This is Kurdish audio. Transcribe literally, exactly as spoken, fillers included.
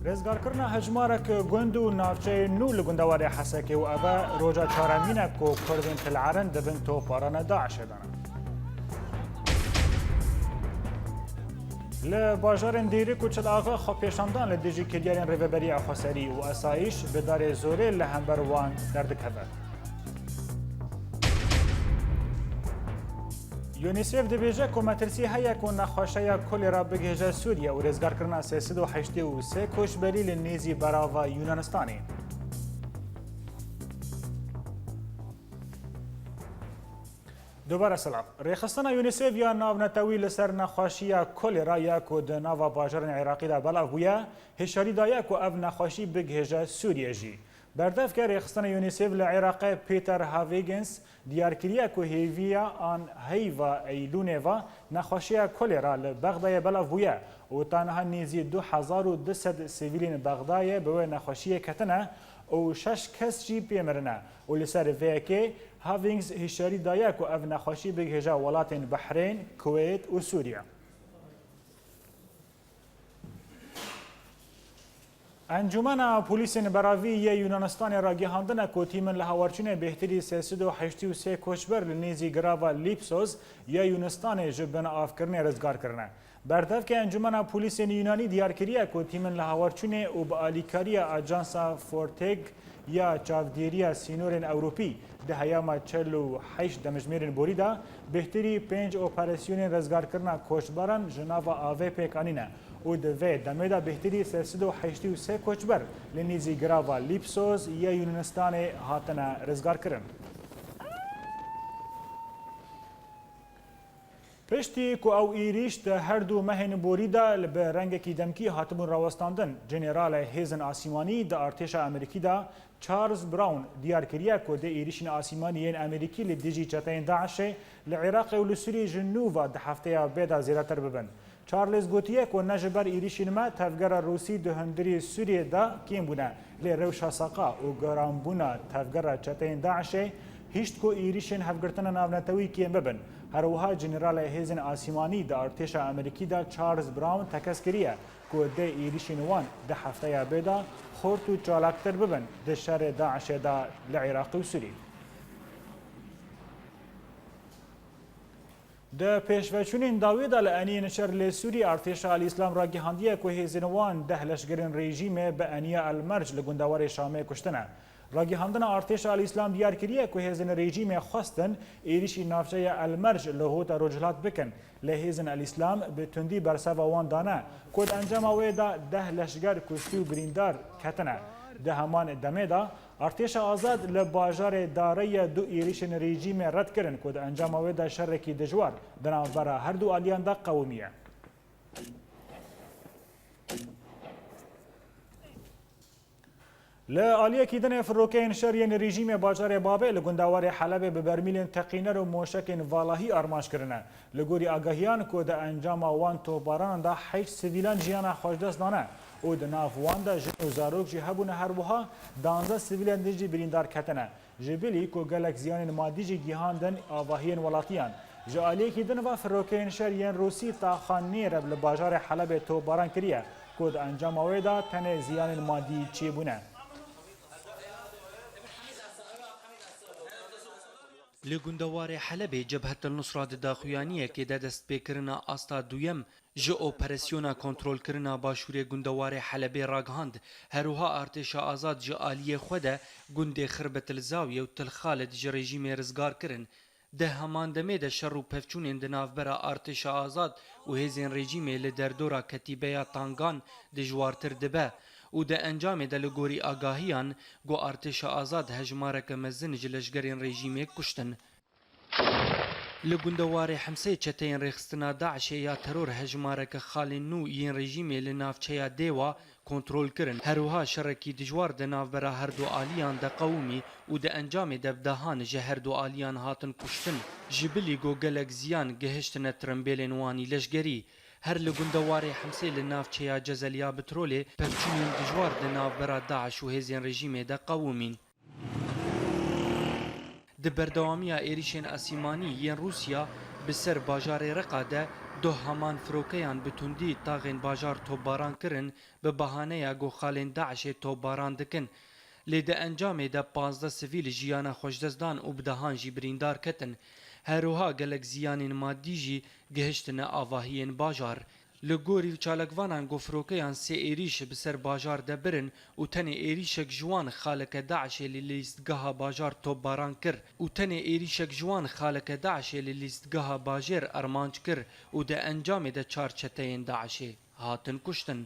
Rêzgarkirina hejmarek gund û navçeyên nû li gundewarê Hesekê û ev e roja çaremîn e ku Kurdên Til Eren di bin toparana DAIŞê de ne. Li bajarên Dêrik û Çil Axa xwepêşandan li dijî kiryarên Rêveberiya Xweserî û Esayîş bi darê zorê li hember wan derdikeve. UNICEF dibêje ku metirsî heye ku nexweşeya kolera bigihêje Sûriye û rêzgarkirina sê sed û heştê û sê koçberî li nêzî berava Yunanistanê. Dubare silav. Rêxistina UNICEF ya navnetewî li ser nexweşiya kolera ya ku di nava bajarên Iraqê de belav bûye, hişyarî daye ku ev nexweşî bigihêje Sûriye jî. Berdevke rêxistina UNICEF li Iraqê Peter Havgens diyar kiriye ku hêviya an heyva Eylûnê ve nexweşiya kolera li Bexdayê belav bûye û ta niha nêzî du hezar û du sed sivîlên Bexdayê bi wê nexweşiyê ketine û şeş kes jî pê mirine û li ser vê yekê Havings hişyarî daye ku ev nexweşî bigihêje welatên Behrên, Kuweyt û Sûriye. Encûmena Polîsên Beravî yê Yunanistanê ragihandine ku tîmên li hawarçûnê bêhtirî sê sed û heştê û sê koçber li nêzî girava Lîpsos ya Yunistanê ji bin avkirinê rizgar kirine. Berdevke Encûmena Polîsên Yunanî diyar kiriye ku tîmên li hawarçûnê û bi alîkariya Ajansa Forteg ya Çavdêriya Sînorên Ewropî di heyama çil û heşt demjimêrên borî de bêhtirî pênc operasyonên rizgarkirina koçberan ji nava avê pêk anîne û di vê demê de bêhtirî sê sed û heştê û sê koçber li nêzî girava Lîpsos ya Yunanistanê hatine rizgarkirin. Piştî ku ew êrîş di her du mehên borî de li bi rengekî demkî hatibûn rawestandin, Generalê Hêzên Asîmanî di artêşa Amerîkî de Charles Brown diyar kiriye ku dê êrîşên asîmanî yên Amerîkî li dijî çeteyên DAIŞê li Iraqê û li Sûriyê ji nû ve di hefteya bê de zêdetir bibin. Charles gotiye ku ne ji ber êrîşên me tevgera Rûsî di hundirê Sûriyê de kêm bûne, lê rewşa saqa û giranbûna tevgera çeteyên DAIŞê hişt ku êrîşên hevgirtina navnetewî kêm bibin. Her wiha Generalê Hêzên Asîmanî di artêşa Amerîkî de Charles Brown tekez kiriye ku dê êrîşên wan di hefteya bê de xurt û çalaktir bibin di şerê DAIŞê de li Iraqê û Sûriyê. Di pêşveçûnên dawî de li eniyên şer li Sûrî, artêşa El-Îslam ragihandiye ku hêzên wan deh leşgerên rejîmê bi eniya El-Merc li gundewarê Şamê kuştine. Ragihandina artêşa El-Îslam diyar kiriye ku hêzên rejîmê xwestin êrîşî navçeya El-Merc li hota rojhilat bikin, lê hêzên El-Îslam bi tundî berseva wan dane ku di encama wê de deh leşger kuştî û birîndar ketine. Di heman demê de, Artêşa Azad li bajarê Dareya du êrîşên rejîmê red kirin ku di encama wê de şerekî dijwar di navbera her du aliyan de qewimiye. Li aliyekî din ê firokeyên şer yên rejîmê bajarê Babê li gundewarê Helebê bi bermîlên teqîner û moşekên valahî armanc kirine. Li gorî agahiyan ku di encama wan topbaranan de heşt sivîlan jiyana xwe ji dest dane û di nav wan de jin û zarok jî hebûne, her wiha danzdeh sivîlên din jî birîndar ketine. Ji bilî ku gelek ziyanên madî jî gihandin avahiyên welatiyan. Ji aliyekî din ve firokeyên şer yên Rûsî taxa Nêreb li bajarê Helebê topbaran kiriye ku di encama wê de tenê ziyanên madî çêbûne. Li gundewarê Helebê Cebhet El Nusra di daxuyaniyekê de destpêkirina asta duyem ji operasyona kontrolkirina başûrê gundewarê Helebê ragihand. Herwiha artêşa azad ji aliyê xwe de gundê Xirbet El Zawiye û Til Xalid ji rejîmê rizgar kirin. Di heman demê de şer û pevçûnên di navbera artêşa azad û hêzên rejîmê li derdora ketîbeya Tangan dijwartir dibe û di encamê de li gorî agahiyan ku artêşa azad hejmareke mezin ji leşgerên rejîmê kuştin. Li gundewarê Hemsê çeteyên rêxistina DAIŞê ya teror hejmareke xalên nû yên rejîmê li navçeya Dêwa kontrol kirin. Her wiha şerekî dijwar di navbera her du aliyan de qewimî û di encamê de bi dehan ji her du aliyan hatin kuştin. Ji bilî ku gelek ziyan gihiştine tirimbêlên wanî leşgerî. Her li gundewarê Hemsê li navçeya Cezeliya Bitrolê pevçûnên dijwar di navbera DAIŞ û hêzên rejîmê de qewimîn. Di berdewamiya êrîşên asîmanî yên Rûsya Bi ser bajarê Reqa de doh heman firokeyan bi tundî taxên bajar topbaran kirin, bi bahaneya ku xalên DAIŞê topbaran dikin. Lê di encamê de pazdeh sivîl jiyana xwe ji dest dan û bi dehan jî birîndar ketin. Her wiha gelek ziyanên madî jî gihiştine avahiyên bajar. Li gorî çalakvanan ku firokeyan sê êrîş bi ser bajar de birin û tenê êrîşek ji wan xaleke DAIŞê li lîstgeha bajar topbaran kir û tenê êrîşek ji wan xaleke DAIŞê li lîstgeha bajêr armanc kir û di encamê de çar çeteyên DAIŞê hatin kuştin.